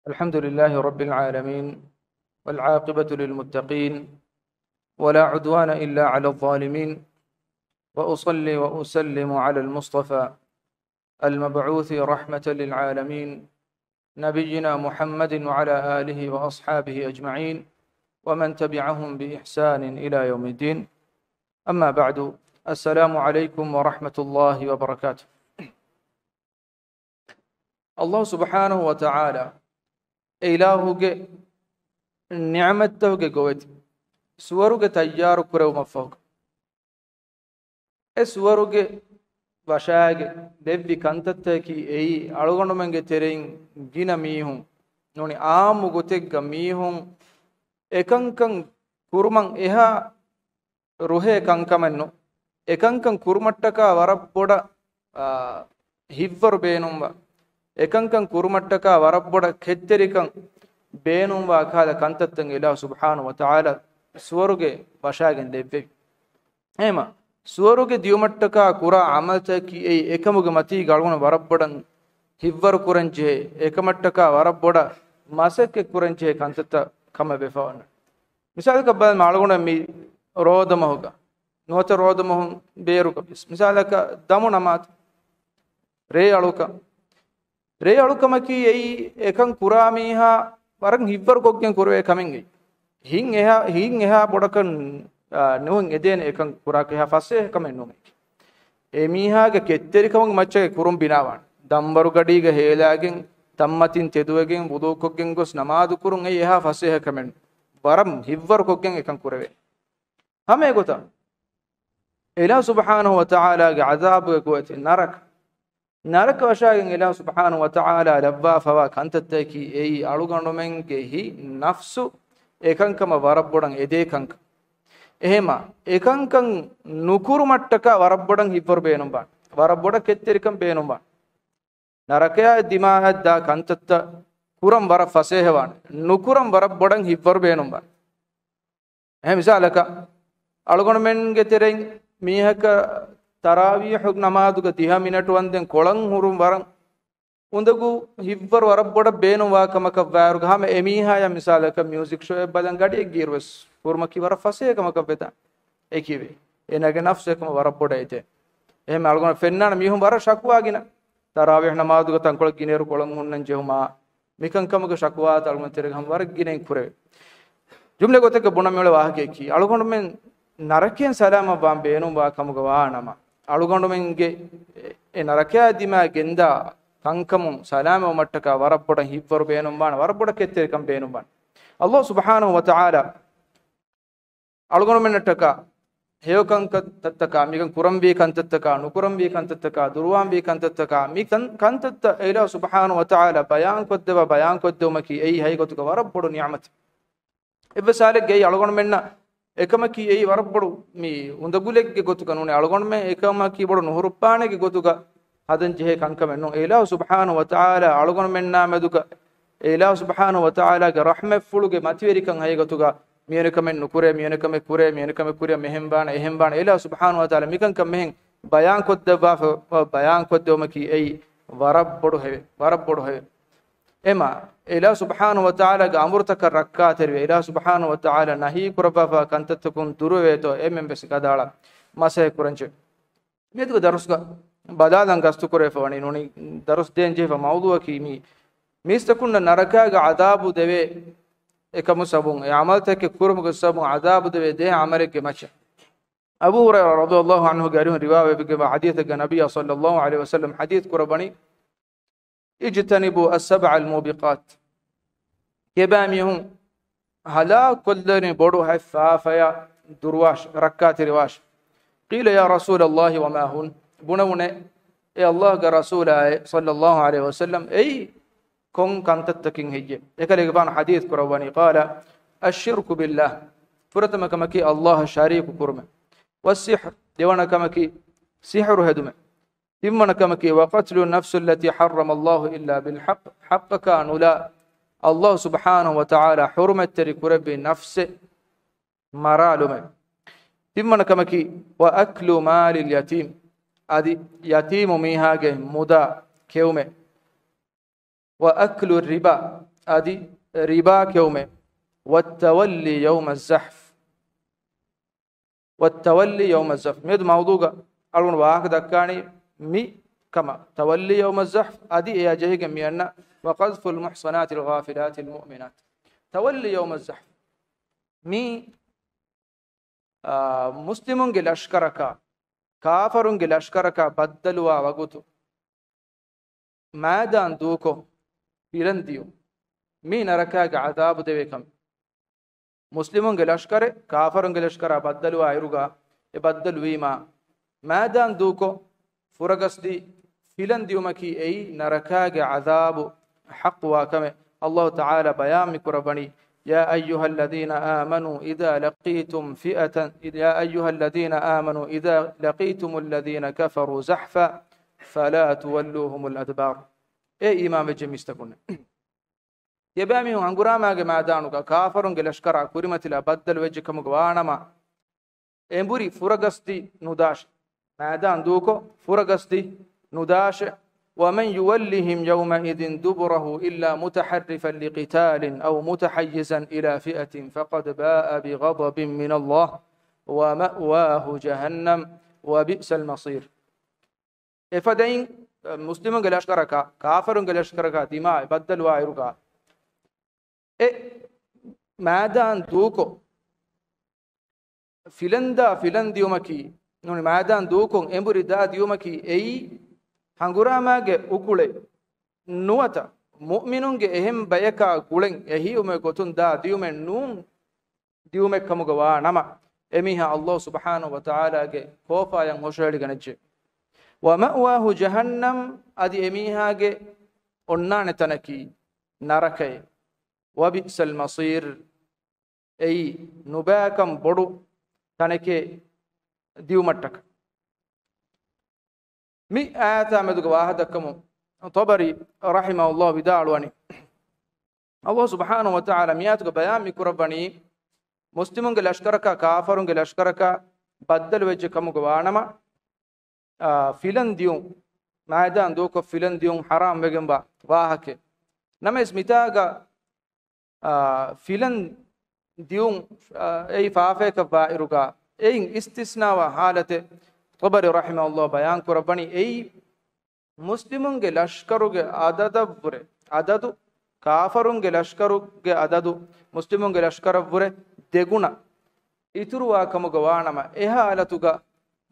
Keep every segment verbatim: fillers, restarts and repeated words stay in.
الحمد لله رب العالمين، والعاقبة للمتقين، ولا عدوان إلا على الظالمين، وأصلي وأسلم على المصطفى المبعوث رحمة للعالمين، نبينا محمد وعلى آله وأصحابه أجمعين، ومن تبعهم بإحسان إلى يوم الدين. أما بعد، السلام عليكم ورحمة الله وبركاته. ﷲ ސުބްޙާނަހޫ ވަތަޢާލާ އެ އިލާހުގެ ނިޢުމަތްތަކުގެ ގޮވެތި ސުވަރުގެ ތައްޔާރު ކުރެވުމަށްފަހު، އެ ސުވަރުގެ ވަށާގެ ލެއްވި ކަންތައްތަކަކީ އެއީ އަޅުގަނޑުމެންގެ ތެރެއިން ގިނަ މީހުން ނޫނީ އާއްމު ގޮތެއްގަ މީހުން އެކަންކަން ކުރުމަށް އެހާ ރުހޭ ކަންކަމެއް ނޫން. އެކަންކަން ކުރުމަށްޓަކާ ވަރަށް ބޮޑަށް، އާ، ހިތްވަރު ބޭނުންވާ، އެކަންކަން ކުރުމަށްޓަކާ ވަރަށް ބޮޑަށް ކެތްތެރިކަން ބޭނުންވާ ކަހަލަ ކަންތައްތައް އިލާހު ސުބްޙާނަހޫ ވަތަޢާލާ ސުވަރުގެ ވަށާގެން ދެއްވެވި. އެހެމަ، ސުވަރުގެ ދިޔުމަށްޓަކާ ކުރާ ޢަމަލުތަކަކީ އެއީ އެކަމުގެ މަތީގަ އަޅުގަނޑު ވަރަށް ބޮޑަށް ހިތްވަރު ކުރަން ޖެހޭ، އެކަމަށްޓަކާ ވަރަށް ބޮޑަށް މަސައްކަތް ކުރަން ޖެހޭ ކަންތައްތައް ކަމަށް ވެފަ ވަންނަ. މިސާލަކަށް ބަލަމާ، އަޅުގަނޑު މި ރޯދަމަހުގަ، ނުވަތަ ރޯދަމަހުން ބޭރުގަ ވިޔަސް، މިސާލަކަށް ދަމު ނަމާދު، ރޭ އަޅުކަން. ރޭ އަޅުކަމަކީ އެއީ އެކަން ކުރާ މީހާ ވަރަށް ހިތްވަރުކޮށްގެން ކުރެވޭ ކަމެއް އެއީ. ހިތް އެހާ، ހިތް އެހާ ބޮޑަކަށް، އާ، ނުހަން އެދޭނެ އެކަން ކުރާކަށް އެހާ ފަސޭހަ ކަމެއް ނޫން. އެ މީހާގެ ކެތްތެރިކަމުގެ މައްޗަށް ކުރުން ބިނާވާނެ. ދަންވަރު ގަޑީގަ ހޭލާގެން، ތަންމަތިން ތެދުވެގެން، ވުޟޫކޮށްގެން ގޮސް ނަމާދު ކުރުން އެއީ އެހާ ފަސޭހަ ކަމެއް ނޫން. ވަރަށް ހިތްވަރުކޮށްގެން އެކަން ކުރެވޭ. ހަމަ އެގޮތަށް އިލާހު ސުބްޙާނަހޫ ވަތަޢާލާގެ ޢަޛާބުގެ ގޮވެތި ނަރަކަ. ނަރަކަ ވަށާގެން އިލާހު ސުބްޙާނަހޫ ވަތަޢާލާ ލައްވާފަވާ ކަންތައްތަކަކީ އެއީ އަޅުގަނޑުމެންގެ ހިތް ނަފްސު އެކަންކަމަށް ވަރަށް ބޮޑަށް އެދޭ ކަންކަން. އެހެމަ، އެކަންކަން ނުކުރުމަށްޓަކާ ވަރަށް ބޮޑަށް ހިތްވަރު ބޭނުންވާނެ. ވަރަށް ބޮޑަށް ކެތްތެރިކަން ބޭނުންވާނެ. ނަރަކަޔާ ދިމާއަށް ދާ ކަންތައްތައް ކުރަން ވަރަށް ފަސޭހަވާނެ. ނުކުރަން ވަރަށް ބޮޑަށް ހިތްވަރު ބޭނުންވާނެ. އެހެން މިސާލަކަށް، އަޅުގަނޑުމެންގެ ތެރެއިން މީހަކަށް ތަރާވީޙު ނަމާދުގަ ދިހަ މިނެޓު ވަންދެން ކޮޅަށް ހުރުން ވަރަށް އުނދަގޫ ހިތްވަރު ވަރަށް ބޮޑަށް ބޭނުންވާ ކަމަކަށް ވާއިރުގަ ހަމަ އެމީހާޔަށް މިސާލަކަށް މިއުޒިކް ޝޯއެއް ބަލަން ގަޑިއެއް ގީރުވެސް ހުރުމަކީ ވަރަށް ފަސޭހަ ކަމަކަށް ވެދާނެ. އެކީވެ، އޭނާގެ ނަފްސު އެކަމަށް ވަރަށް ބޮޑަށް އެދޭ. އެހެން އަޅުގަނޑު ފެންނާނެ މީހުން ވަރަށް ޝަކުވާ ގިނަ. ތަރާވީޙު ނަމާދުގަ ތަންކޮޅެއް ގިނައިރު ކޮޅަށް ހުންނަން ޖެހުމާ، މިކަންކަމުގެ ޝަކުވާތައް އަޅުގަނޑު ތެރޭގަ ހަމަ ވަރަށް ގިނައިން ކުރެވޭ. ޖުމްލަ ގޮތެއްގަ ބުނަން މިއުޅޭ ވާހަކަޔަކީ، އަޅުގަނޑުމެން ނަރަކައިން ސަލާމަތްވާން ބޭނުންވާ ކަމުގަ ވާނަމަ، އަޅުގަނޑުމެންގެ އެ ނަރަކަޔާ ދިމާ ގެންދާ ކަންކަމުން ސަލާމަތްވުމަށްޓަކާ ވަރަށް ބޮޑަށް ހިތްވަރު ބޭނުންވާނެ، ވަރަށް ބޮޑަށް ކެތްތެރިކަން ބޭނުންވާނެ. ﷲ ސުބްޙާނަހޫ ވަތަޢާލާ އަޅުގަނޑުމެންނަށްޓަކާ ހެޔޮ ކަންތައްތަކާ، މިކަން ކުރަންވީ ކަންތައްތަކާ، ނުކުރަންވީ ކަންތައްތަކާ، ދުރުވާންވީ ކަންތައްތަކާ، މި ކަން، ކަންތައްތައް އެ އިލާހު ސުބްޙާނަހޫ ވަތަޢާލާ ބަޔާންކޮށްދެއްވާ، ބަޔާންކޮށްދެއްވުމަކީ އެއީ ހަގީގަތުގަ ވަރަށް ބޮޑު ނިޢުމަތެއް. އެއްވެސް ހާލެއްގައި އަޅުގަނޑުމެންނަށް އެކަމަކީ އެއީ ވަރަށް ބޮޑު މި އުނދަގުލެއްގެ ގޮތުގަ ނޫނޭ، އަޅުގަނޑުމެން އެކަމަކީ ބޮޑު ނުހުރުއްޕާނެއްގެ ގޮތުގަ ހަދަން ޖެހޭ ކަންކަމެއް ނޫން. އެ އިލާހު ސުބްޙާނަހޫ ވަތަޢާލާ އަޅުގަނޑުމެންނާ މެދުގަ، އެ އިލާހު ސުބްޙާނަހޫ ވަތަޢާލާގެ ރަޙްމަތްފުޅުގެ މަތިވެރިކަން ހަގީގަތުގަ މިވެނި ކަމެއް ނުކުރޭ، މިވެނި ކަމެއް ކުރޭ، މިވެނި ކަމެއް ކުރޭ، މެހެން ވާނެ، އެހެން ވާނެ. އެ އިލާހު ސުބްޙާނަހޫ ވަތަޢާލާ މިކަންކަން މެހެން ބަޔާންކޮށްދެއްވާފަ، ބަޔާންކޮށްދެއްވުމަކީ އެއީ ވަރަށް ބޮޑު ހެޔޮ، ވަރަށް ބޮޑު ހެޔޮ. އެމާ، އެ އިލާހު ސުބްޙާނަހޫ ވަތަޢާލާގެ އަމުރުތަކަށް ރައްކާތެރިވެ، އިލާހު ސުބްޙާނަހޫ ވަތަޢާލާ ނަހީ ކުރައްވާފަ ކަންތައްތަކުން ދުރުވެވޭތޯ، އެންމެން ވެސް ގަދައަޅާ މަސައްކަތް ކުރަންޖެ. މިއަދުގެ ދަރުސްގަ ބަލާލަން ގަސްތުކުރެވިފަ ވަނީ ނޫނީ، ދަރުސް ދޭން ޖެހިފަ މައުޟޫޢަކީ މީ، މީސްތަކުންނަށް ނަރަކާގެ ޢަޛާބު ދެވޭ އެކަމު ސަބުން، އެ ޢަމަލުތަކެއް ކުރުމުގެ ސަބުން ޢަޛާބު ދެވޭ ދެހެ ޢަމަލެއްގެ މައްޗަށް. އަބޫ ހުރައިރާ ރަޟިޔަﷲ ޢަންހުގެ އަރިހުން ރިވާވެގެންވާ ޙަދީޘެއްގަ ނަބިއްޔާ ޞައްލަﷲ ޢަލައިހި ވަސައްލަމަ ޙަދީޘް ކުރައްވަނީ، اجتنبوا السبع الموبقات. ކިބާ މީހުން ހަލާކުކޮށްލަނީ ބޮޑު ހަތް ފާފަޔާ ދުރުވާށި، ރައްކާތެރިވާށި. قيل يا رسول الله وما هن؟ ބުނެވުނެ، އޭ ﷲގެ ރަސޫލާއޭ ޞައްލަﷲ ޢަލައިހި ވަސައްލަމަ، އެއީ ކޮން ކަންތައްތަކެއް ހެއްޔޭ؟ އެކަލޭގެފާނު ޙަދީޘް ކުރައްވަނީ، قال الشرك بالله، ފުރަތަމަ ކަމަކީ ﷲއަށް ޝަރީކު ކުރުމެއް، والسحر، ދެވަނަ ކަމަކީ ސިޙުރު ހެދުމެއް، ތިންވަނަ ކަމަކީ، وقتل النفس التي حرم الله إلا بالحق، ޙައްޤަކާ ނުލާ، ﷲ ސުބްޙާނަހޫ ވަތަޢާލާ ޙުރުމަތްތެރި ކުރެއްވި ނަފްސެއް މަރާލުމެއް. ތިންވަނަ ކަމަކީ، وأكل مال اليتيم، އަދި ޔަތީމު މީހާގެ މުދާ ކެއުމެއް. وأكل الربا، އަދި ރިބާ ކެއުމެއް. والتولي يوم الزحف. والتولي يوم الزحف. މިއަދު މައުޟޫގަ އަޅުގަނޑު ވާހަކަ ދައްކާނީ މި ކަމަށް. تولي يوم الزحف އަދި އެއާ ޖެހިގެން މި އަންނަ وقذف المحصنات الغافلات المؤمنات. تولي يوم الزحف. މީ، އާ، މުސްލިމުންގެ ލަޝްކަރަކާ، ކާފަރުންގެ ލަޝްކަރަކާ ބައްދަލުވާ ވަގުތު، މައިދާން ދޫކޮށް ފިލަން ދިޔުން. މީ ނަރަކާގެ ޢަޛާބު ދެވޭ ކަމެއް. މުސްލިމުންގެ ލަޝްކަރެއް ކާފަރުންގެ ލަޝްކަރާ ބައްދަލުވާ އިރުގަ، އެ ބައްދަލުވީމާ، މައިދާން ދޫކޮށް ފުރަގަސްދީ ފިލަން ދިޔުމަކީ އެއީ ނަރަކާގެ ޢަޛާބު ޙައްޤުވާ ކަމެއް. ﷲ ތަޢާލާ ބަޔާން މިކުރައްވަނީ، يا أيها الذين آمنوا إذا لقيتم فئة، يا أيها الذين آمنوا إذا لقيتم الذين كفروا زحفا فلا تولوهم الأدبار. އޭ އީމާންވެއްޖެ މީސްތަކުންނޭ! ތިޔަބައިމީހުން ހަނގުރާމާގެ މައިދާނުގަ ކާފަރުންގެ ލަޝްކަރާ ކުރިމަތިލާ ބައްދަލުވެއްޖެ ކަމުގަ ވާނަމަ، އެނބުރި ފުރަގަސްދީ ނުދާށޭ. މައިދާން ދޫކޮށް ފުރަގަސްދީ ނުދާށޭ. ومن يولهم يومئذ دبره إلا متحرفا لقتال أو متحيزا إلى فئة فقد باء بغضب من الله ومأواه جهنم وبئس المصير. އެފަދައިން، އަ، މުސްލިމުންގެ ލަޝްކަރަކާ، ކާފަރުންގެ ލަޝްކަރަކާ ދިމާ ބައްދަލުވާއިރުގަ، އެ މައިދާން ދޫކޮށް، ފިލަންދާ ފިލަން ދިޔުމަކީ، ނޫނީ މައިދާން ދޫކޮށް އެނބުރި ދާ ދިޔުމަކީ އެއީ ހަނގުރާމާގެ އުކުޅެއް ނުވަތަ މުއުމިނުންގެ އެހެން ބަޔަކާ ގުޅެން އެހީއުމެއް ގޮތުން ދާ ދިޔުމެއް ނޫން. ދިޔުމެއް ކަމުގަ ވާ ނަމަ، އެމީހާ ﷲ ސުބްޙާނަހޫ ވަތަޢާލާގެ ކޯފާޔަށް ހުށަހެޅިގަނެއްޖެ. ومأواه جهنم، އަދި އެމީހާގެ އޮންނާނެ ތަނަކީ ނަރަކައެއް. وبئس المصير، އެއީ ނުބައިކަން ބޮޑު ތަނެކޭ ދިޔުމަށްޓަކަ. މި އާޔަތާ މެދުގަ ވާހަކަ ދައްކަމުން ޠަބަރީ ރަޙިމަހުﷲ ވިދާޅުވަނީ، ﷲ ސުބްޙާނަހޫ ވަތަޢާލާ މިއާޔަތުގަ ބަޔާން މި ކުރައްވަނީ، މުސްލިމުންގެ ލަޝްކަރަކާ ކާފަރުންގެ ލަޝްކަރަކާ ބައްދަލުވެއްޖެ ކަމުގަ ވާނަމަ، އާ، ފިލަން ދިޔުން، މައިދާން ދޫކޮށް ފިލަން ދިޔުން ޙަރާމް ވެގެންވާ ވާހަކައެއް. ނަމަވެސް މިތާގަ، އާ، ފިލަން ދިޔުން، އާ، އެއީ ފާފަޔަކަށް ވާއިރުގަ، އެއިން އިސްތިސްނާވާ ޙާލަތެއް ޠަބަރީ ރަޙިމަހުﷲ ބަޔާން ކުރައްވަނީ، އެއީ މުސްލިމުންގެ ލަޝްކަރުގެ އަދަދަށްވުރެ އަދަދު، ކާފަރުންގެ ލަޝްކަރުގެ އަދަދު މުސްލިމުންގެ ލަޝްކަރަށްވުރެ ދެގުނަ އިތުރުވާ ކަމުގަ ވާނަމަ، އެ ޙާލަތުގަ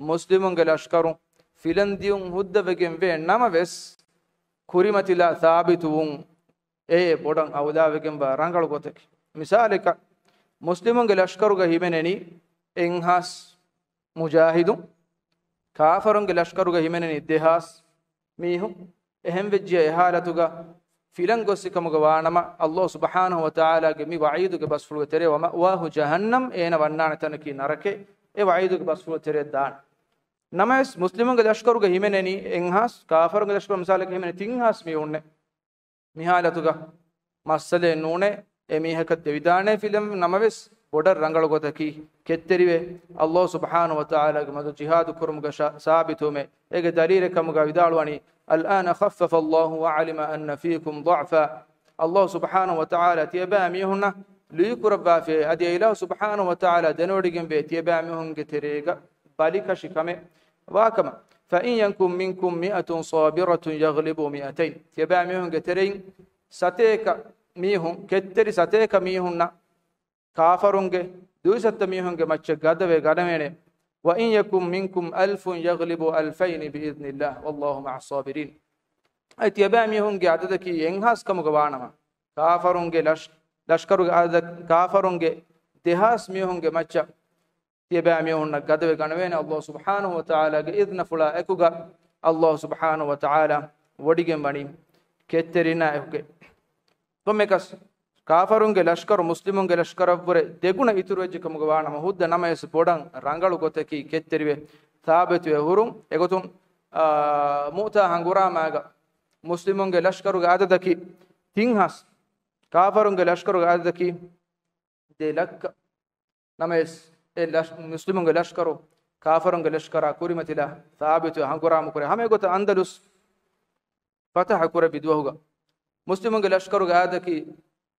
މުސްލިމުންގެ ލަޝްކަރުން ފިލަން ދިޔުން ހުއްދަވެގެން ވޭ ނަމަވެސް، ކުރިމަތިލާ ސާބިތުވުން އެއޭ ބޮޑަށް އައުލާވެގެންވާ ރަނގަޅު ގޮތަކީ. މިސާލަކަށް، މުސްލިމުންގެ ލަޝްކަރުގަ ހިމެނެނީ އެއްހާސް މުޖާހިދުން، ކާފަރުންގެ ލަޝްކަރުގަ ހިމެނެނީ ދެހާސް މީހުން. އެހެންވެއްޖިޔާ އެ ޙާލަތުގަ ފިލަން ގޮއްސި ކަމުގަ ވާނަމަ، ﷲ ސުބްޙާނަހޫ ވަތަޢާލާގެ މި ވަޢީދުގެ ބަސްފުޅުގެ ތެރޭ، ومأواه جهنم، އޭނަ ވަންނާނެ ތަނަކީ ނަރަކައެއް، އެ ވަޢީދުގެ ބަސްފުޅު ތެރެއަށް ދާނެ. ނަމަވެސް، މުސްލިމުންގެ ލަޝްކަރުގަ ހިމެނެނީ އެއްހާސް، ކާފަރުންގެ ލަޝްކަރު މިސާލަކަށް ހިމެނޭ ތިން ހާސް މީހުންނެއް. މި ޙާލަތުގަ މައްސަލައެއް ނޫނޭ، އެމީހަކަށް ދެވިދާނޭ ފިލަން ނަމަވެސް، ބޮޑަށް ރަނގަޅު ގޮތަކީ ކެތްތެރިވެ، ﷲ ސުބްޙާނަހޫ ވަތަޢާލާގެ މަދު ޖިހާދު ކުރުމުގަ ޝަ-، ސާބިތުވުމެއް. އޭގެ ދަލީލެއް ކަމުގަ ވިދާޅުވަނީ، الآن خفف الله وعلم أن فيكم ضعفا. ﷲ ސުބްޙާނަހޫ ވަތަޢާލާ ތިޔަބައިމީހުންނަށް ލުއިކުރައްވާފިއޭ، އަދި އެއިލާހު ސުބްޙާނަހޫ ވަތަޢާލާ ދެނެވޮޑިގެންވޭ ތިޔަބައިމީހުންގެ ތެރޭގަ ބަލިކަށި ކަމެއް ވާކަމަށް. فإن يكن منكم مئة صابرة يغلبوا مئتين. ތިޔަބައިމީހުންގެ ތެރެއިން ސަތޭކަ މީހުން، ކެތްތެރި ސަތޭކަ މީހުންނަށް ކާފަރުންގެ ދުއިސައްތަ މީހުންގެ މައްޗަށް ގަދަވެ ގަނެވޭނެ. وإن يكن منكم ألف يغلبوا ألفين بإذن الله والله مع الصابرين. އަދި ތިޔަބައިމީހުންގެ އަދަދަކީ އެއްހާސް ކަމުގަ ވާނަމަ، ކާފަރުންގެ ލަޝް-، ލަޝްކަރުގެ އަދަދަށް، ކާފަރުންގެ ދެހާސް މީހުންގެ މައްޗަށް ތިޔަބައިމީހުންނަށް ގަދަވެ ގަނެވޭނެ. ﷲ ސުބްޙާނަހޫ ވަތަޢާލާގެ އިޛްނަފުޅާ އެކުގަ، ﷲ ސުބްޙާނަހޫ ވަތަޢާލާ ވޮޑިގެން ވަނީ ކެތްތެރިންނާ އެކުގައި. ކޮންމެކަސް، ކާފަރުންގެ ލަޝްކަރު މުސްލިމުންގެ ލަޝްކަރަށްވުރެ ދެގުނަ އިތުރުވެއްޖެ ކަމުގަ ވާނަމަ، ހުއްދަ ނަމަވެސް ބޮޑަށް ރަނގަޅު ގޮތަކީ ކެތްތެރިވެ ސާބިތުވެ ހުރުން. އެގޮތުން، އާ، މުއުތާ ހަނގުރާމާގަ މުސްލިމުންގެ ލަޝްކަރުގެ އަދަދަކީ ތިން ހާސް، ކާފަރުންގެ ލަޝްކަރުގެ އަދަދަކީ ދެ ލައްކަ. ނަމަވެސް، އެ ލަޝް-، މުސްލިމުންގެ ލަޝްކަރު ކާފަރުންގެ ލަޝްކަރާ ކުރިމަތިލާ ސާބިތުވެ ހަނގުރާމަ ކުރޭ. ހަމަ އެގޮތަށް އަންދަލުސް ފަތަޙަ ކުރެއްވި ދުވަހުގަ، މުސްލިމުންގެ ލަޝްކަރުގެ އަދަދަކީ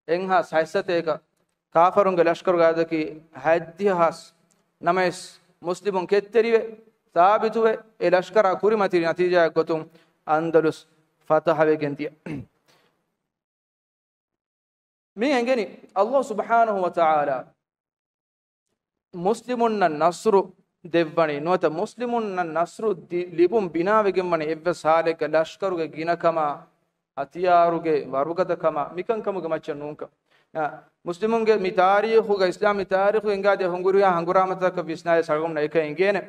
އެއްހާސް ހަތްސަތޭކަ، ކާފަރުންގެ ލަޝްކަރުގެ އަދަދަކީ ހަތްދިހަ ހާސް. ނަމަވެސް، މުސްލިމުން ކެތްތެރިވެ، ސާބިތުވެ، އެ ލަޝްކަރާ ކުރިމަތި ނަތީޖާއެއް ގޮތުން އަންދަލުސް ފަތަހަވެގެން ދިޔަ. މި އެނގެނީ، ﷲ ސުބްޙާނަހޫ ވަތަޢާލާ މުސްލިމުންނަށް ނަޞްރު ދެއްވަނީ، ނުވަތަ މުސްލިމުންނަށް ނަޞްރު ދި-، ލިބުން ބިނާވެގެން ވަނީ އެއްވެސް ޙާލެއްގަ ލަޝްކަރުގެ ގިނަކަމާ، ހަތިޔާރުގެ ވަރުގަދަކަމާ، މިކަންކަމުގެ މައްޗަށް ނޫންކަން. އާ، މުސްލިމުންގެ މި ތާރީޚުގަ، އިސްލާމީ ތާރީޚު އެނގާދިޔަ ހުނގުރުވިހާ ހަނގުރާމަތަކަށް ވިސްނާލި ސަޅުގަނޑު އެކަން އެނގޭނެ.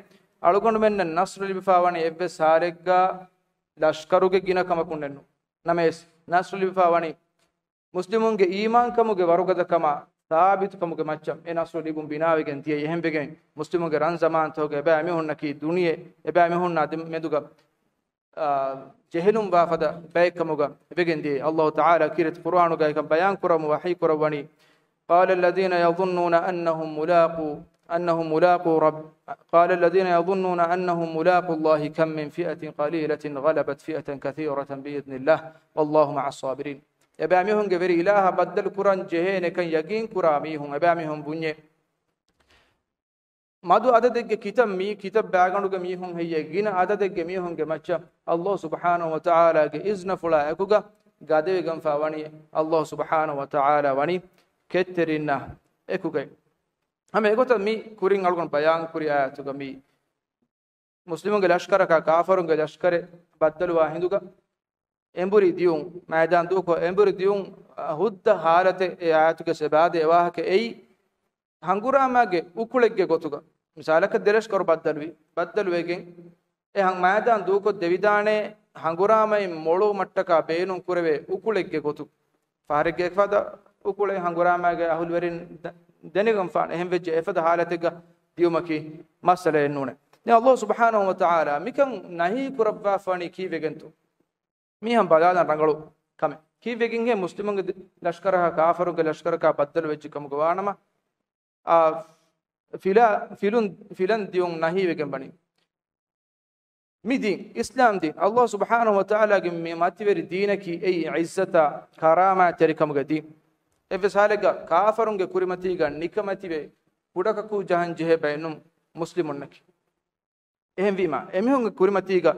އަޅުގަނޑުމެންނަށް ނަޞްރު ލިބިފާ ވަނީ އެއްވެސް ޙާލެއްގަ ލަޝްކަރުގެ ގިނަކަމަކުންނެއްނު. ނަމަވެސް، ނަޞްރު ލިބިފާ ވަނީ މުސްލިމުންގެ އީމާންކަމުގެ ވަރުގަދަކަމާ، ސާބިތުކަމުގެ މައްޗަށް އެ ނަޞްރު ލިބުން ބިނާވެގެން ދިޔަ. އެހެންވެގެން މުސްލިމުންގެ ރަން ޒަމާންތަކުގަ އެބައިމީހުންނަކީ ދުނިޔެ، އެބައިމީހުންނާ ދެ-، މެދުގަ، އާ، ޖެހިލުންވާ ފަދަ ބައެއްކަމުގަ ވެގެން ދިޔަ. ﷲ ތަޢާލާ ކީރިތި ޤުރުއާނުގައި ކަން ބަޔާން ކުރަމުން ވަޙީ ކުރައްވަނީ، قال الذين يظنون أنهم ملاقو، أنهم ملاقو رب، قال الذين يظنون أنهم ملاقو الله كم من فئة قليلة غلبت فئة كثيرة بإذن الله والله مع الصابرين. އެބައިމީހުންގެ ވެރި އިލާހަށް ބައްދަލު ކުރަން ޖެހޭނެކަން ޔަގީން ކުރާ މީހުން، އެބައިމީހުން ބުންޏޭ، މަދު އަދަދެއްގެ ކިތައް މީ-، ކިތައް ބާގަނޑުގެ މީހުން ހެއްޔޭ، ގިނަ އަދަދެއްގެ މީހުންގެ މައްޗަށް ﷲ ސުބްޙާނަހޫ ވަތަޢާލާގެ އިޒްނަފުޅާ އެކުގަ ގަދަވެގެންފާ ވަނީ. ﷲ ސުބްޙާނަހޫ ވަތަޢާލާ ވަނީ ކެތްތެރިންނާ އެކުގައި. ހަމަ އެގޮތަށް މި ކުރިން އަޅުގަނޑު ބަޔާން ކުރި އާޔަތުގަ މި މުސްލިމުންގެ ލަޝްކަރަކާ ކާފަރުންގެ ލަޝްކަރެއް ބައްދަލުވާ ހިނދުގަ އެނބުރި ދިޔުން، މައިދާން ދޫކޮށް އެނބުރި ދިޔުން، އަ، ހުއްދަ ހާލަތެއް އެ އާޔަތުގެ ސަބަބުން އެ ވާހަކަ އެއީ، ހަނގުރާމާގެ އުކުޅެއްގެ ގޮތުގަ. މިސާލަކަށް ދެ ލަޝްކަރު ބައްދަލުވި، ބައްދަލުވެގެން އެ ހަން-، މައިދާން ދޫކޮށް ދެވިދާނެ ހަނގުރާމައިން މޮޅުވުމަށްޓަކާ ބޭނުން ކުރެވޭ އުކުޅެއްގެ ގޮތު. ފަހަރެއްގެ އެފަދަ އުކުޅެއް ހަނގުރާމާގެ އަހުލުވެރިން ދަ-، ދެނެގަންފާނެ. އެހެން ވެއްޖެ އެފަދަ ހާލަތެއްގަ ދިޔުމަކީ މައްސަލައެއް ނޫނޭ. ދެން ﷲ ސުބްޙާނަހޫ ވަތަޢާލާ މިކަން ނަހީ ކުރައްވާފާނީ ކީއްވެގެންތޯ؟ މީހަން ބަލާލަން ރަނގަޅު ކަމެއް. ކީއްވެގެންހޭ މުސްލިމުންގެ ދެ-، ލަޝްކަރަކާ ކާފަރުންގެ ލަޝްކަރަކާ ބައްދަލު ވެއްޖެ ކަމުގަ ވާނަމަ، އާ، ފިލާ-، ފިލުން-، ފިލަން ދިޔުން ނަހީވެގެން ވަނީ. މި ދީން، އިސްލާމް ދީން، ﷲ ސުބްޙާނަހޫ ވަތަޢާލާގެ މި މަތިވެރި ދީނަކީ އެއީ ޢިއްޒަތާ ކަރާމާތްތެރިކަމުގެ ދީން. އެއްވެސް ހާލެއްގަ ކާފަރުންގެ ކުރިމަތީގަ ނިކަމެތިވެ ކުޑަކަކޫ ޖަހަން ޖެހޭ ބައެއް ނޫން މުސްލިމުންނަކީ. އެހެންވީމާ، އެމީހުންގެ ކުރިމަތީގަ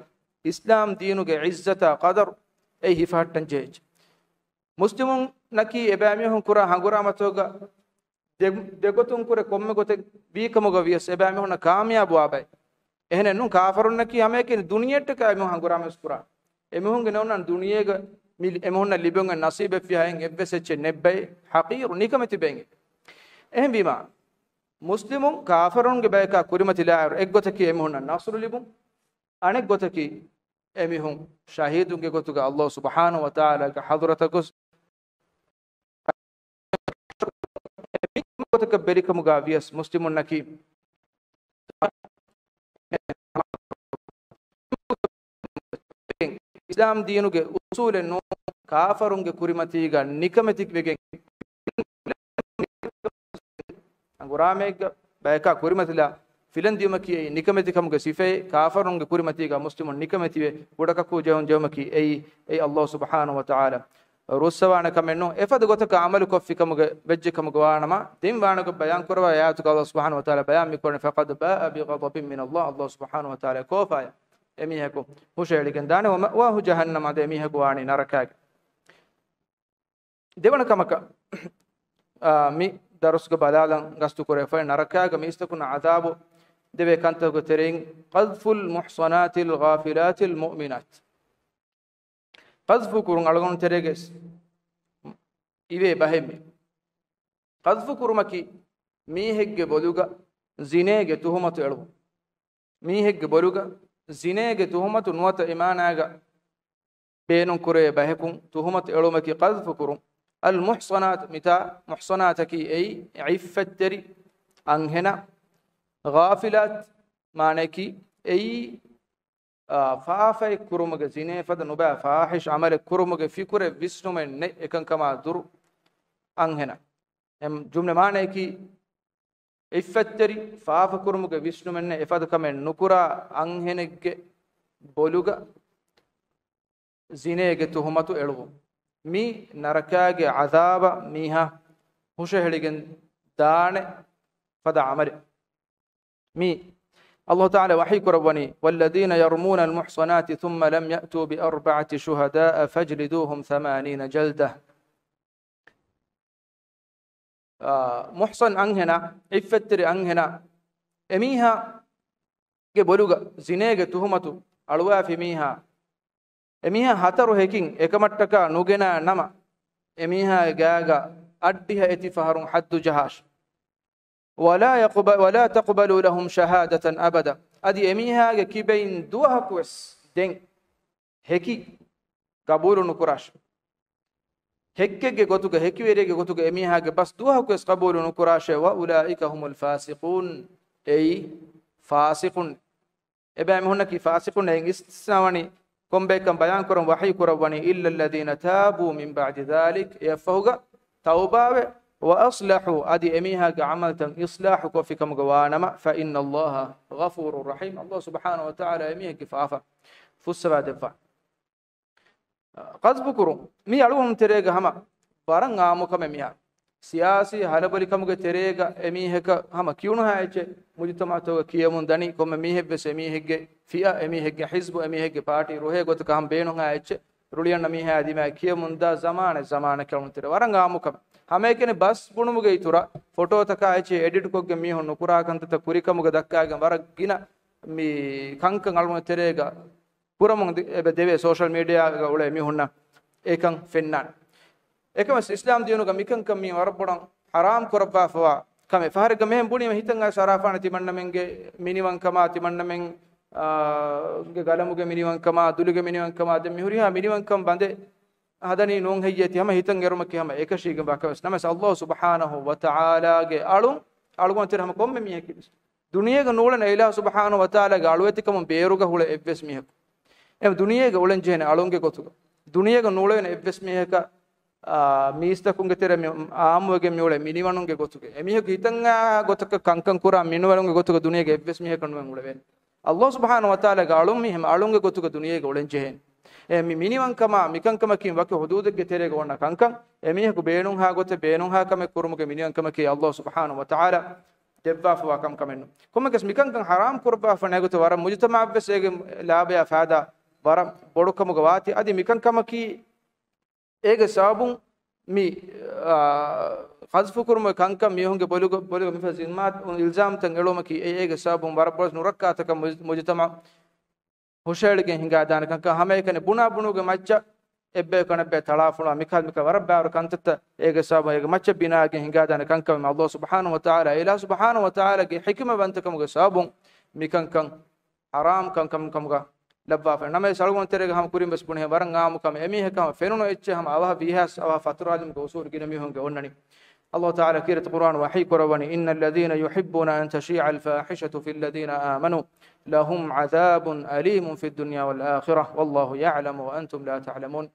އިސްލާމް ދީނުގެ ޢިއްޒަތާ ޤަދަރު އެއީ ހިފަހައްޓަން ޖެހިއްޖެ. މުސްލިމުންނަކީ އެބައިމީހުން ކުރާ ހަނގުރާމަތަކުގަ ދެ-، ދެގޮތުން ކުރެ ކޮންމެ ގޮތެއް ވީ ކަމުގަ ވިޔަސް އެބައިމީހުންނަށް ކާމިޔާބުވާ ބައެއް. އެހެނެއް ނޫން، ކާފަރުންނަކީ ހަމައެކަނި ދުނިޔެއަށްޓަކާ އެމީހުން ހަނގުރާމަވެސް ކުރާ. އެމީހުންގެ ނޯންނަން ދުނިޔޭގަ މި އެމީހުންނަށް ލިބެން ނަސީބެއްވިހާ އެއްވެސް އެއްޗެއް ނެއްބައި، ޙަޤީރު ނިކަމެތި ބައެއް. އެހެންވީމާ، މުސްލިމުން ކާފަރުންގެ ބަޔަކާ ކުރިމަތިލާއިރު އެއްގޮތަކީ އެމީހުންނަށް ނަޞްރު ލިބުން، އަނެއްގޮތަކީ އެމީހުން ޝަހީދުންގެ ގޮތުގަ ﷲ ސުބްޙާނަހޫ ވަތަޢާލާގެ ޙަޟްރަތަށް ގޮސް ގޮތަކަށް ބެރިކަމުގަ ވިޔަސް މުސްލިމުންނަކީ އިސްލާމް ދީނުގެ އުސޫލެއް ނޫން، ކާފަރުންގެ ކުރިމަތީގަ ނިކަމެތިވެގެން ހަނގުރާމައެއްގަ ބަޔަކާ ކުރިމަތިލާ ފިލަން ދިޔުމަކީ އެއީ ނިކަމެތިކަމުގެ ސިފައެއް. ކާފަރުންގެ ކުރިމަތީގަ މުސްލިމުން ނިކަމެތިވެ ކުޑަކަކޫ ޖެހުން ޖެހުމަކީ އެއީ، އެއީ ﷲ ސުބްޙާނަހޫ ވަތަޢާލާ ރުއްސަވާނެ ކަމެއް ނޫން. އެފަދަ ގޮތަކަށް ޢަމަލު ކޮށްފި ކަމުގަ ވެއްޖެ ކަމުގަ ވާނަމަ، ދެން ވާނެ ގޮތް ބަޔާން ކުރައްވާ އާޔަތުގަ ﷲ ސުބްޙާނަހޫ ވަތަޢާލާ ބަޔާން މިކުރަނީ، فقد باء بغضب من الله، ﷲ ސުބްޙާނަހޫ ވަތަޢާލާ ކޯފާއެއް އެމީހަކު ހުށައެޅިގެން ދާނެ، ومأواه جهنم، އަދި އެމީހަކު ވާނީ ނަރަކާގެ. ދެވަނަ ކަމަކަށް، އާ، މި ދަރުސްގަ ބަލާލަން ގަސްތު ކުރެވޭ ނަރަކާގަ މީސްތަކުންނަށް ޢަޛާބު ދެވޭ ކަންތަކުގެ ތެރެއިން قذف المحصنات الغافلات المؤمنات. ޤަޛްފު ކުރުން އަޅުގަނޑު ތެރޭގަ އިވޭ ބަހެއް މި. ޤަޛްފު ކުރުމަކީ މީހެއްގެ ބޮލުގަ ޒިނޭގެ ތުހުމަތު އެޅުވުން. މީހެއްގެ ބޮލުގަ ޒިނޭގެ ތުހުމަތު ނުވަތަ އެ މާނާގަ ބޭނުން ކުރެވޭ ބަހަކުން ތުހުމަތު އެޅުމަކީ ޤަޛްފު ކުރުން. އަލް މުޙްޞަނާތު، މިތާ މުޙްޞަނާތަކީ އެއީ ޢިއްފަތްތެރި އަންހެނާ. ޣާފިލާތު މާނަޔަކީ އެއީ، އާ، ފާފައެއް ކުރުމުގެ، ޒިނޭ ފަދަ ނުބައި ފާޙިޝް ޢަމަލެއް ކުރުމުގެ ފިކުރެއް ވިސްނުމެއް ނެތް އެކަންކަމާ ދުރު އަންހެނާ. އެ ޖުމްލަ މާނަޔަކީ ޢިއްފަތްތެރި، ފާފަ ކުރުމުގެ ވިސްނުމެއް ނެތް، އެފަދަ ކަމެއް ނުކުރާ އަންހެނެއްގެ ބޮލުގަ ޒިނޭގެ ތުހުމަތު އެޅުވުން. މި ނަރަކާގެ ޢަޛާބަށް މީހާ ހުށަހެޅިގެން ދާނެ ފަދަ ޢަމަލެއް. މި ﷲ ތަޢާލާ ވަޙީ ކުރައްވަނީ، "والذين يرمون المحصنات ثم لم يأتوا بأربعة شهداء فاجلدوهم ثمانين جلدة." އާ، މުޙްޞަން އަންހެނާ، ޢިއްފަތްތެރި އަންހެނާ، އެމީހާގެ ބޮލުގަ ޒިނޭގެ ތުހުމަތު އަޅުވާފި މީހާ، އެމީހާ ހަތަރު ހެކިން އެކަމަށްޓަކާ ނުގެނާ ނަމަ، އެމީހާގެ ގާގަ އަށްޑިހަ އެތި ފަހަރުން ޙައްދު ޖަހާށި. "ولا يقب-، ولا تقبلوا لهم شهادة أبدا." އަދި އެމީހާގެ ކިބައިން ދުވަހަކުވެސް ދެން ހެކި ގަބޫލު ނުކުރާށެވެ. ހެއްކެއްގެ ގޮތުގަ، ހެކިވެރިއެއްގެ ގޮތުގަ އެމީހާގެ ބަސް ދުވަހަކުވެސް ގަބޫލު ނުކުރާށެވެ. "وأولئك هم الفاسقون." އެއީ ފާސިޤުން. އެބައިމީހުންނަކީ ފާސިޤުން. އެއިން އިސްތިސްނާވަނީ، ކޮންބައެއްކަން ބަޔާން ކުރަން ވަޙީ ކުރައްވަނީ، "إلا الذين تابوا من بعد ذلك." އެއަށްފަހުގަ ތައުބާވެ، "وأصلحوا." އަދި އެމީހާގެ ޢަމަލްތައް އިޞްލާޙު ކޮށްފި ކަމުގަ ވާނަމަ، "فإن الله غفور رحيم." ﷲ ސުބްޙާނަހޫ ވަތަޢާލާ އެމީހެއްގެ ފާފަ ފުއްސަވާ ދެއްވާ. ޤަޛްފު ކުރުން. މީ އަޅުގަނޑު ތެރޭގަ ހަމަ ވަރަށް އާއްމު ކަމެއް މިހާ. ސިޔާސީ ހަލަބޮލިކަމުގެ ތެރޭގަ އެމީހަކަށް ހަމަ ކިޔުނުހާ އެއްޗެއް މުޖުތަމަޢުތަކުގަ ކިޔަމުން ދަނީ، ކޮންމެ މީހެއްވެސް އެމީހެއްގެ ފިއަ، އެމީހެއްގެ ޙިޒްބު، އެމީހެއްގެ ޕާޓީ ރުހޭ ގޮތަކަށް ހަމަ ބޭނުންހާ އެއްޗެއް ރުޅިއަންނަ މީހާ ދިމާއަށް ކިޔަމުންދާ ޒަމާނެއް، ޒަމާނެއް ކިޔަމުން ތެރޭ. ވަރަށް އާއްމު ކަމެއް. ހަމައެކަނި ބަސް ބުނުމުގެ އިތުރަށް ފޮޓޯތަކާ އެއްޗެއް އެޑިޓްކޮށްގެން މީހުން ނުކުރާ ކަންތައްތައް ކުރިކަމުގަ ދައްކާގެން ވަރަށް ގިނަ މި ކަންކަން އަޅުގަނޑު ތެރޭގަ ކުރަމުން ދި-، އެބަ ދެވޭ. ސޯޝަލް މީޑިއާގަ އުޅޭ މީހުންނަށް އެކަން ފެންނާނެ. އެކަމަސް އިސްލާމް ދީނުގަ މިކަންކަން މީ ވަރަށް ބޮޑަށް ޙަރާމް ކުރައްވާފަވާ ކަމެއް. ފަހަރެއްގަ މެހެން ބުނީމަ ހިތަށް އައިސް އަރާފާނެ ތިމަންނަމެންގެ މިނިވަންކަމާ، ތިމަންނަމެން، އާ، ގެ ގަލަމުގެ މިނިވަންކަމާ، ދުލުގެ މިނިވަންކަމާ، ދެން މިހުރިހާ މިނިވަންކަން ބަނދެ ހަދަނީ ނޫން ހެއްޔޭ ތި ހަމަ ހިތަށް އެރުމަކީ ހަމަ އެކަށީގެންވާ ކަމެއް. ނަމަވެސް ﷲ ސުބްޙާނަހޫ ވަތަޢާލާގެ އަޅުން، އަޅުގަނޑު ތެރޭ ހަމަ ކޮންމެ މީހަކީވެސް ދުނިޔޭގަ ނޫޅެން އެ އިލާހު ސުބްޙާނަހޫ ވަތަޢާލާގެ އަޅުވެތިކަމުން ބޭރުގަ ހުޅެ އެއްވެސް މީހަކު. އެ ދުނިޔޭގަ އުޅެން ޖެހޭނެ އަޅުންގެ ގޮތުގަ. ދުނިޔޭގަ ނޫޅެވޭނެ އެއްވެސް މީހަކަށް، އާ، މީސްތަކުންގެ ތެރޭ މި-، އާއްމުވެގެން މިއުޅޭ މިނިވަނުންގެ ގޮތުގަ. އެމީހަކު ހިތަށް އައި ގޮތަކަށް ކަންކަން ކުރާ މިނިވަނުންގެ ގޮތުގަ ދުނިޔޭގަ އެއްވެސް މީހަކަށް ނުވެން އުޅެވޭނެ. ﷲ ސުބްޙާނަހޫ ވަތަޢާލާގެ އަޅުން މީ ހަމަ އަޅުންގެ ގޮތުގަ ދުނިޔޭގަ އުޅެން ޖެހޭނެ. އެ މި-، މިނިވަންކަމާ، މިކަންކަމަކީ ވަކި ޙުދޫދެއްގެ ތެރޭގަ އޮންނަ ކަންކަން. އެމީހަކު ބޭނުންހާ ގޮތެއް، ބޭނުންހާ ކަމެއް ކުރުމުގެ މިނިވަންކަމަކީ ﷲ ސުބްޙާނަހޫ ވަތަޢާލާ ދެއްވާފަވާ ކަންކަމެއް ނޫން. ކޮންމެއަކަސް މިކަންކަން ޙަރާމް ކުރައްވާފަ ނެގޮތަށް ވަރަށް މުޖުތަމަޢަށްވެސް އޭގެ ލާބަޔާ ފާއިދާ ވަރަށް ބޮޑު ކަމުގަ ވާތީ. އަދި މިކަންކަމަކީ އޭގެ ސަބަބުން މި، އާ، ޤަޛްފު ކުރުމުގެ ކަންކަން މީހުންގެ ބޮލުގަ، ބޮލުގަ މިފަދަ ޒިންމާ އިލްޒާމްތައް އެޅުމަކީ އެ-، އޭގެ ސަބަބުން ވަރަށް ބޮޑު ނުރައްކާތަކަށް މުޖް-، މުޖުތަމަޢު ހުށައެޅިގެން ހިނގާދާނެ ކަންކަން. ހަމައެކަނި ބުނާ ބުނުގެ މައްޗަށް އެއްބަޔަކު އަނެއްބަޔަށް ތަޅާފޮޅާ މިކަހަލަ މިކަހަލަ ވަރަށް ބާރު ކަންތައްތައް އޭގެ ސަބަބުން އޭގެ މައްޗަށް ބިނާވެގެން ހިނގާދާނެ ކަންކަމެއް. ﷲ ސުބްޙާނަހޫ ވަތަޢާލާ، އިލާހު ސުބްޙާނަހޫ ވަތަޢާލާގެ ޙިކުމަތްވަންތަކަމުގެ ސަބަބުން މިކަންކަން ޙަރާމް ކަންކަމުގަ ލައްވާފަ. ނަމަވެސް އަޅުގަނޑު ތެރޭގަ ހަމަ ކުރިން ވެސް ބުނޭ ވަރަށް އާއްމު ކަމެއް. އެމީހަކަށް ހަމަ ފެނުނު އެއްޗެއް ހަމަ އަވަހަށް ވީހާސް އަވަހަށް ފަތުރާލުމުގެ އުސޫލު ގިނަ މީހުންގެ އޮންނަނީ. ﷲ ތަޢާލާ ކީރިތި ޤުރްއާން ވަޙީ ކުރައްވަނީ، "إن الذين يحبون أن تشيع الفاحشة في الذين آمنوا لهم عذاب أليم في الدنيا والآخرة والله يعلم وأنتم لا تعلمون."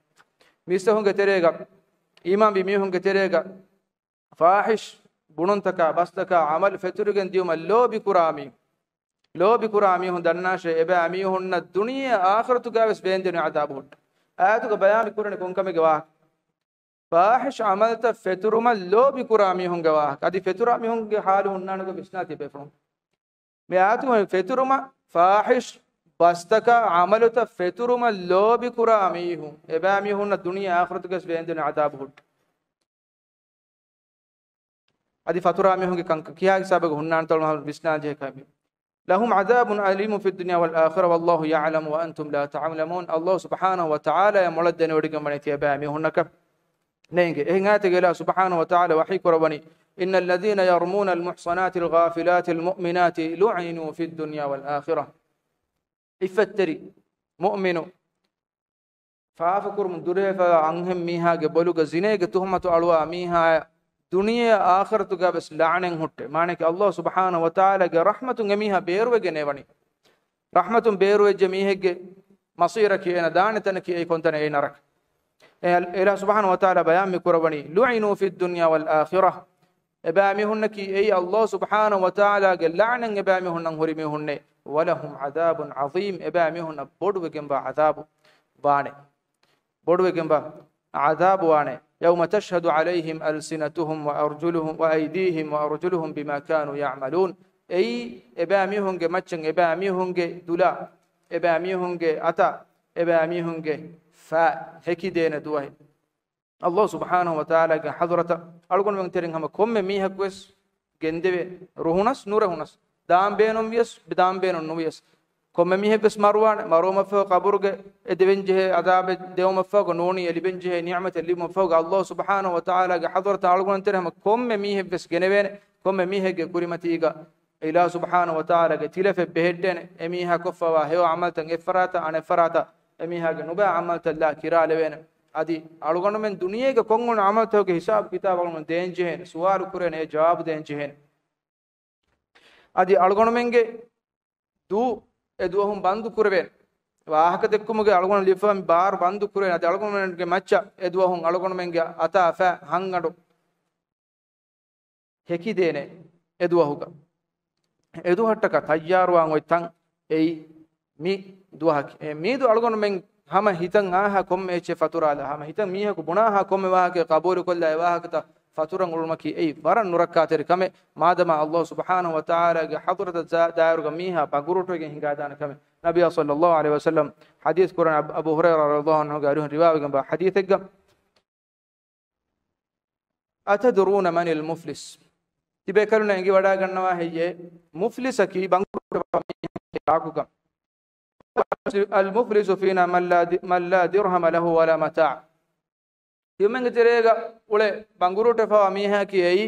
މީސްތަކުންގެ ތެރޭގަ، އީމާންވި މީހުންގެ ތެރޭގަ ފާޙިޝް ބުނުންތަކާ ބަސްތަކާ ޢަމަލު ފެތުރިގެން ދިޔުމަށް ލޯބިކުރާ މީ-، ލޯބިކުރާ މީހުން ދަންނާށޭ، އެބައިމީހުންނަށް ދުނިޔެ އާޚިރަތުގަވެސް ވޭންދެނި ޢަޛާބު ހުއްޓޭ. އާޔަތުގަ ބަޔާން ކުރަނީ ކޮންކަމެއްގެ ވާހަކަ؟ ފާޙިޝް ޢަމަލުތައް ފެތުރުމަށް ލޯބިކުރާ މީހުންގެ ވާހަކަ. އަދި ފެތުރާ މީހުންގެ ޙާލު ހުންނާނެ ގޮތް ވިސްނާތީ ބޭފުޅުން. މި އާޔަތުގަ ފެތުރުމަށް، ފާޙިޝް ބަސްތަކާ ޢަމަލުތައް ފެތުރުމަށް ލޯބިކުރާ މީހުން، އެބައިމީހުންނަށް ދުނިޔެ އާޚިރަތުގަވެސް ވޭންދެނި ޢަޛާބު ހުއްޓޭ. އަދި ފަތުރާ މީހުންގެ ކަންކަން ކިހާ ހިސާބަކަށް ހުންނާނެތޯ މަހަށް ވިސްނާން ޖެހޭ ކަމެއް. لهم عذاب أليم في الدنيا والآخرة والله يعلم وأنتم لا تعلمون. ﷲ ސުބްޙާނަހޫ ވަތަޢާލާ އެ މޮޅަށް ދެނެވޮޑިގެން ވަނީ ތިޔަބައިމީހުންނަކަށް ނޭނގެ. އެހެން އާޔަތެއްގަ އިލާހު ސުބްޙާނަހޫ ވަތަޢާލާ ވަޙީ ކުރައްވަނީ، "إن الذين يرمون المحصنات الغافلات المؤمنات لعنوا في الدنيا والآخرة." ޢިއްފަތްތެރި މުއުމިނު ފާފަކުރުމުން ދުރުހެލިފައިވާ އަންހެން މީހާގެ ބޮލުގަ ޒިނޭގެ ތުހުމަތު އަޅުވާ މީހާއަށް ދުނިޔެއާ އާޚިރަތުގަވެސް ލަޢުނަތް ހުއްޓޭ. މާނައަކީ ﷲ ސުބްޙާނަހޫ ވަތަޢާލާގެ ރަޙްމަތުން އެމީހާ ބޭރުވެގެން އެވަނީ. ރަޙްމަތުން ބޭރުވެއްޖެ މީހެއްގެ މަޞީރަކީ އޭނަ ދާނެ ތަނަކީ އެއީ ކޮންތަނެއް؟ އެއީ ނަރަކަ. އެ އަލް-، އިލާހު ސުބްޙާނަހޫ ވަތަޢާލާ ބަޔާން މި ކުރައްވަނީ، "لعنوا في الدنيا والآخرة." އެބައިމީހުންނަކީ އެއީ ﷲ ސުބްޙާނަހޫ ވަތަޢާލާގެ ލަޢުނަތް އެބައިމީހުންނަށް ހުރި މީހުންނޭ. "ولهم عذاب عظيم." އެބައިމީހުންނަށް ބޮޑުވެގެންވާ ޢަޛާބު ވާނެ. ބޮޑުވެގެންވާ ޢަޛާބު ވާނެ. يَوْمَ تَشْهَدُ عَلَيْهِمْ أَلْسِنَتُهُمْ وَأَرْجُلُهُمْ وَأَيْدِيهِمْ وَأَرْجُلُهُمْ بِمَا كَانُوا يَعْمَلُونَ. އެއީ، އެބައިމީހުންގެ މައްޗަށް، އެބައިމީހުންގެ ދުލާ، އެބައިމީހުންގެ އަތާ، އެބައިމީހުންގެ ފައި ހެކިދޭނެ ދުވަހެއް. ﷲ ސުބްޙާނަހޫ ވަތަޢާލާގެ ޙަޟްރަތަށް އަޅުގަނޑުމެން ތެރެއިން ހަމަ ކޮންމެ މީހަކުވެސް ގެންދެވޭ، ރުހުނަސް ނުރެހުނަސް، ދާން ބޭނުން ވިޔަސް، ދާން ބޭނުން ނުވިޔަސް، ކޮންމެ މީހެއްވެސް މަރުވާނެ. މަރުވުމަށްފަހު ޤަބުރުގެ އެދެވެން ޖެހޭ ޢަޛާބެއް ދެވުމަށްފަހު ނޫނީ އެ ލިބެން ޖެހޭ ނިޢުމަތެއް ލިބުމަށްފަހު ﷲ ސުބްޙާނަހޫ ވަތަޢާލާގެ ޙަޟްރަތަށް އަޅުގަނޑު ތެރެ ހަމަ ކޮންމެ މީހެއްވެސް ގެނެވޭނެ. ކޮންމެ މީހެއްގެ ކުރިމަތީގަ އިލާހު ސުބްޙާނަހޫ ވަތަޢާލާގެ ތިލަފެއް ބެހެއްޓޭނެ. އެމީހާ ކޮށްފަވާ ހެޔޮ ޢަމަލުތައް އެއްފަރާތަށް، އަނެއްފަރާތަށް އެމީހާގެ ނުބައި ޢަމަލުތައް ލާ ކިރާލެވޭނެ. އަދި އަޅުގަނޑުމެން ދުނިޔޭގަ ކޮށްއުޅުނު ޢަމަލުތަކުގެ ހިސާބު ކިތާބު އަޅުގަނޑު ދޭންޖެހޭނެ، ސުވާލު ކުރޭނެ، އެ ޖަވާބު ދޭންޖެހޭނެ. އަދި އަޅުގަނޑުމެންގެ ދޫ އެ ދުވަހުން ބަންދު ކުރެވޭނެ. ވާހަކަ ދެއްކުމުގެ އަޅުގަނޑު ލިބިފަ މި ބާރު ބަންދު ކުރެވޭނެ. އަދި އަޅުގަނޑުމެންގެ މައްޗަށް އެ ދުވަހުން އަޅުގަނޑުމެންގެ އަތާ ފައި ހަންގަނޑު ހެކިދޭނެ އެ ދުވަހުގަ. އެ ދުވަހަށްޓަކާ ތައްޔާރުވާން އޮތް ތަން އެއީ މި ދުވަހަކީ. އެ މީދު އަޅުގަނޑުމެން ހަމަ ހިތަށް އާހާ ކޮންމެ އެއްޗެއް ފަތުރާލާ، ހަމަ ހިތަށް މީހަކު ބުނާހާ ކޮންމެ ވާހަކައެއް ޤަބޫލުކޮށްލާ އެ ވާހަކަތައް ފަތުރަން އުޅުމަކީ އެއީ ވަރަށް ނުރައްކާތެރި ކަމެއް. މާދަމާ ﷲ ސުބްޙާނަހޫ ވަތަޢާލާގެ ޙަޟްރަތަށް ދާ-، ދާއިރުގަ މީހާ ބަނގުރޫޓުވެގެން ހިނގާދާނެ ކަމެއް. ނަބިއްޔާ ޞައްލައްލާހު ޢަލައިހި ވަސައްލަމް ޙަދީޘް ކުރަން އަބު، އަބޫ ހުރައިރާ ރަޟިޔައްލާހު ޢަންހުގެ އަރިހުން ރިވާވެގެންވާ ޙަދީޘެއްގަ، أتدرون من المفلس؟ ތިބޭކަލުންނަށް އެނގިވަޑާގަންނަވާ ހެއްޔޭ މުފްލިސަކީ؟ ބަނގުރޫޓުވާ މީހެއްގެ ވާހަކަ. المفلس فينا من لا د-، من لا درهم له ولا متاع. ތިމަންގެ ތެރޭގަ އުޅޭ ބަނގުރޫޓުވެފަވާ މީހަކީ އެއީ،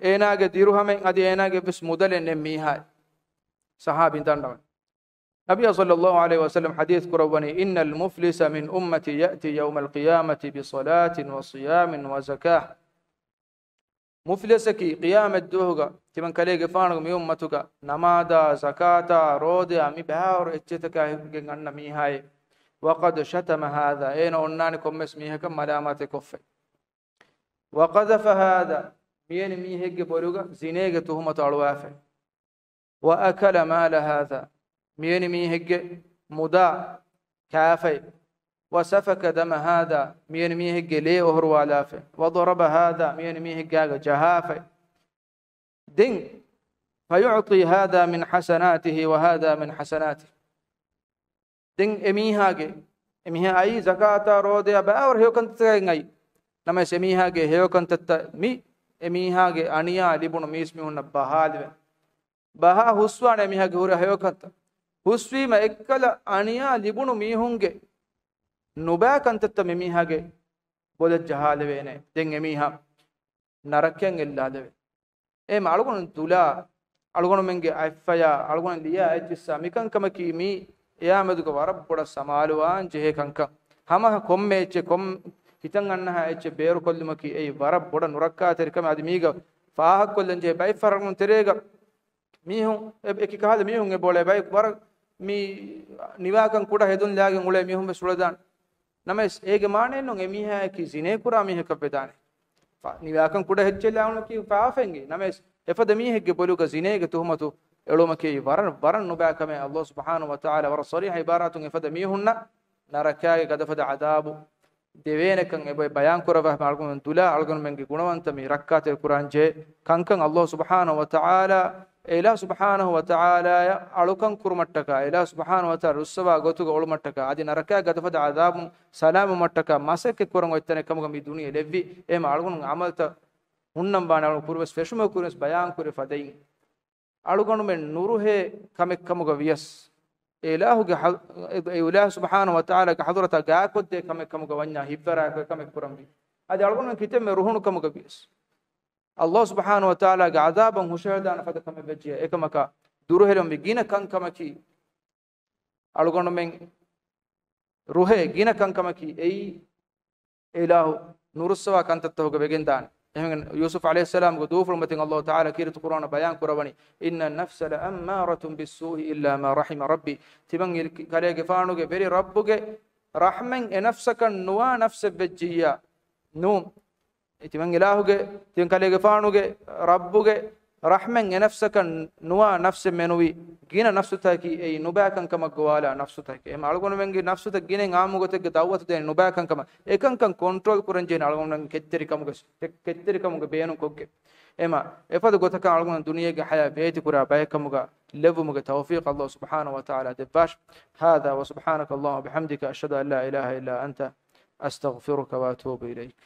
އޭނާގެ ދިރުހަމެއް އަދި އޭނާގެ ވެސް މުދަލެއް ނެތް މީހާއެއް. ޞަޙާބީން ދަންނަވަނީ. ނަބިއްޔާ ޞައްލައްލާހު ޢަލައިހި ވަސައްލަމް ޙަދީޘް ކުރައްވަނީ، إن المفلس من أمتي يأتي يوم القيامة بصلاة وصيام وزكاة. މުފްލިސަކީ ޤިޔާމަތް ދުވަހުގަ ތިމަން ކަލޭގެފާނުގެ މި އުއްމަތުގަ ނަމާދާ، ޒަކާތާ، ރޯދަޔާ މި ބައިވަރު އެއްޗެތަކާ ހިނގަން އަންނަ މީހާއޭ. وقد شتم هذا، އޭނަ އޮންނާނެ ކޮންމެސް މީހަކަށް މަލާމާތެއް ކޮށްފައި. وقذف هذا، މިވެނި މީހެއްގެ ބޮލުގަ ޒިނޭގެ ތުހުމަތު އަޅުވާފައި. وأكل مال هذا، މިވެނި މީހެއްގެ މުދާ ކާފައި. وسفك دم هذا، މިވެނި މީހެއްގެ ލޭ އޮހޮރުވާލާފައި. وضرب هذا، މިވެނި މީހެއްގާގަ ޖަހާފައި. ދެން، فيعطي هذا من حسناته وهذا من حسناته. ދެން އެމީހާގެ، އެމީހާ އައީ ޒަކާތާ ރޯދަޔާ ބައިވަރު ހެޔޮކަންތައްތަކަށް އައީ. ނަމަވެސް އެމީހާގެ ހެޔޮކަންތައްތައް މި އެމީހާގެ އަނިޔާ ލިބުނު މީސްމީހުންނަށް ބަހާލެވެ. ބަހާ ހުސްވާނެ އެމީހާގެ ހުރި ހެޔޮކަންތައް. ހުސްވީމަ އެއްކަލަ އަނިޔާ ލިބުނު މީހުންގެ ނުބައި ކަންތައްތައް މިމީހާގެ ބޮލަށް ޖަހާލެވޭނެ. ދެން އެމީހާ ނަރަކަޔަށް އެއްލާލެވޭ. އެހެން އަޅުގަނޑު ދުލާ، އަޅުގަނޑުމެންގެ އަތްފަޔާ، އަޅުގަނޑު ލިޔާ އެއްޗިއްސާ މިކަންކަމަކީ މީ އެޔާމެދުގަ ވަރަށް ބޮޑަށް ސަމާލުވާން ޖެހޭ ކަންކަން. ހަމަ ކޮންމެ އެއްޗެއް، ކޮން ހިތަށް އަންނަހާ އެއްޗެއް ބޭރުކޮށްލުމަކީ އެއީ ވަރަށް ބޮޑަށް ނުރައްކާތެރި ކަމެއް. އަދި މީގަ ފާހަގަކޮށްލަން ޖެހޭ ބައެއް ފަރާތުން ތެރޭގަ މީހުން އެ-، އެކި ކަހަލަ މީހުން އެބައުޅޭ ބައެއް ވަރަށް މި ނިވާކަން ކުޑަ ހެދުން ލާގެން އުޅޭ މީހުން ވެސް އުޅެދާނެ. ނަމަވެސް އޭގެ މާނައެއް ނޫން އެމީހާއަކީ ޒިނޭ ކުރާ މީހަކަށް ވެދާނެ. ފާ-، ނިވާކަން ކުޑަ ހެއްޗެއް ލާވުމަކީ ފާފައެއް. ނަމަވެސް އެފަދަ މީހެއްގެ ބޮލުގަ ޒިނޭގެ ތުހުމަތު އެޅުމަކީ ވަރަށް، ވަރަށް ނުބައި ކަމެއް. ﷲ ސުބްޙާނަހޫ ވަތަޢާލާ ވަރަށް ޞަރީޙަ ޢިބާރާތުން އެފަދަ މީހުންނަށް ނަރަކާގެ ގަދަފަދަ ޢަޛާބު ދެވޭނެކަން އެބައި ބަޔާން ކުރައްވާ އަޅުގަނޑުމެން ދުލާ އަޅުގަނޑުމެންގެ ގުނަވަންތަ މި ރައްކާތެރި ކުރާން ޖެހޭ ކަންކަން ﷲ ސުބްޙާނަހޫ ވަތަޢާލާ، އެ އިލާހު ސުބްޙާނަހޫ ވަތަޢާލާއަށް އަޅުކަން ކުރުމަށްޓަކާ، އެ އިލާހު ސުބްޙާނަހޫ ވަތަޢާލާ ރުއްސަވާ ގޮތުގަ އުޅުމަށްޓަކާ، އަދި ނަރަކާގެ ގަދަފަދަ ޢަޛާބުން ސަލާމަތްވުމަށްޓަކާ މަސައްކަތް ކުރަން އޮތް ތަނެއް ކަމުގަ މި ދުނިޔެ ލެއްވި. އެހެން އަޅުގަނޑު ޢަމަލުތައް ހުންނަން ވާނެ އަޅުގަނޑު ކުރިވެސް ފެށުމަށް ކުރިވެސް ބަޔާން ކުރި ފަދައިން. އަޅުގަނޑުމެން ނުރުހޭ ކަމެއް ކަމުގަ ވިޔަސް، އެ އިލާހުގެ ޙަ-، އެ އިލާހު ސުބްޙާނަހޫ ވަތަޢާލާގެ ޙަޟްރަތަށް ގާތްކޮށްދޭ ކަމެއް ކަމުގަ ވަންޏާ ހިތްވަރާކޮށް އެކަމެއް ކުރަންވީ. އަދި އަޅުގަނޑުމެން ކިތަންމެ ރުހުނު ކަމުގަ ވިޔަސް، ﷲ ސުބްޙާނަހޫ ވަތަޢާލާގެ ޢަޛާބަށް ހުށަހެޅިދާނެ ފަދަ ކަމެއް ވެއްޖިއްޔާ، އެކަމަކާ ދުރުހެލުންވީ ގިނަ ކަންކަމަކީ، އަޅުގަނޑުމެން ރުހޭ ގިނަ ކަންކަމަކީ އެއީ، އެ އިލާހު ނުރުއްސަވާ ކަންތައްތަކުގަ ވެގެންދާނެ. އެހެން ޔޫސުފް ޢަލައިހިއްސަލާމްގެ ދޫފުޅު މަތިން ﷲ ތަޢާލާ ކީރިތި ޤުރުއާނަށް ބަޔާން ކުރައްވަނީ، إن النفس لأمارة بالسوء إلا ما رحم ربي. ތިމަން ކަލޭގެފާނުގެ ވެރި ރައްބުގެ ރަޙްމަތް އެ ނަފްސަކަށް ނުވާ ނަފްސެއް ވެއްޖިއްޔާ ނޫން. ތިމަން އިލާހުގެ، ތިމަން ކަލޭގެފާނުގެ ރައްބުގެ ރަޙްމެއް އެ ނަފްސަކަށް ނުވާ ނަފްސެއް މެނުވީ، ގިނަ ނަފްސުތަކަކީ އެއީ ނުބައިކަންކަމަށް ގޮވާލާ ނަފްސުތަކެއް. އެހެން އަޅުގަނޑުމެންގެ ނަފްސުތައް ގިނައިން އާއްމު ގޮތެއްގެ ދައުވަތު ދޭން ނުބައިކަންކަމަށް، އެކަންކަން ކޮންޓްރޯލް ކުރަން ޖެހޭނެ އަޅުގަނޑުމެން ކެތްތެރިކަމުގެ، ކެ-، ކެތްތެރިކަމުގެ ބޭނުން ކޮށްގެން. އެމަ، އެފަދަ ގޮތަކަށް އަޅުގަނޑު ދުނިޔޭގެ ޙަޔާތް ބޭތިކުރާ ބައެއް ކަމުގަ ލެއްވުމުގެ ތައުފީޤު ﷲ ސުބްޙާނަހޫ ވަތަޢާލާ ދެއްވާށި. هذا وسبحانك اللهم وبحمدك أشهد أن لا إله إلا أنت أستغفرك وأتوب إليك.